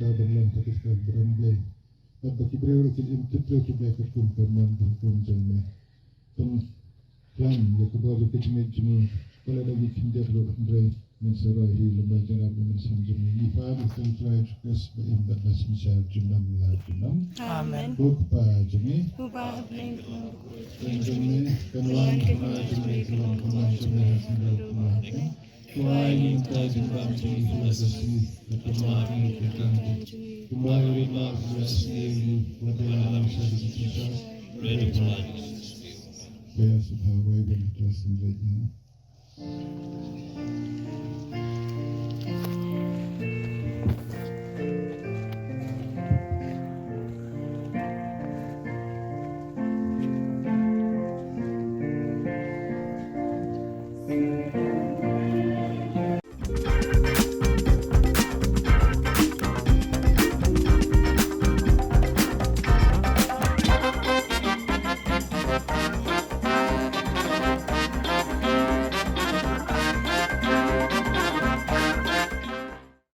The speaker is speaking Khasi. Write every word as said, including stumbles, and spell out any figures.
kata ban long ka jingkyrkhu bad ba ki briew ruh kin im tip ïa ki blei katkum ka mon ka hukum jong me. Pynkhlam ïa ka bor ïa ka jingngeit jong ngi. Lada ngi khyndiat ruh hynrei ngin sa roi hi lem bad jingïarap jong U Mynsiem jong ngi. Ngi pan ïa U Trai Jisu Khrist ba im bad ba synshar junom la junom. Amen. Ko Kpa jong ngi. Uba ha bneng, ka long ka jong ngi. Kan wan ka hima jong ngi, ka long ka mon jong ngi ha khyndew kumba ha bneng. To ai ngi mynta jingbam jong ngi ha ka sngi. Bad to map ïa ngi ki kyrdan jong ngi, kumba ngi map ruh ha ka sngi ïa ngi. Wat ïalam sha ki jingshisha. Hynrei to pynlait ïa ngi na ka sngi. Ko ïa sngewbha wai ban ïa ka sngi.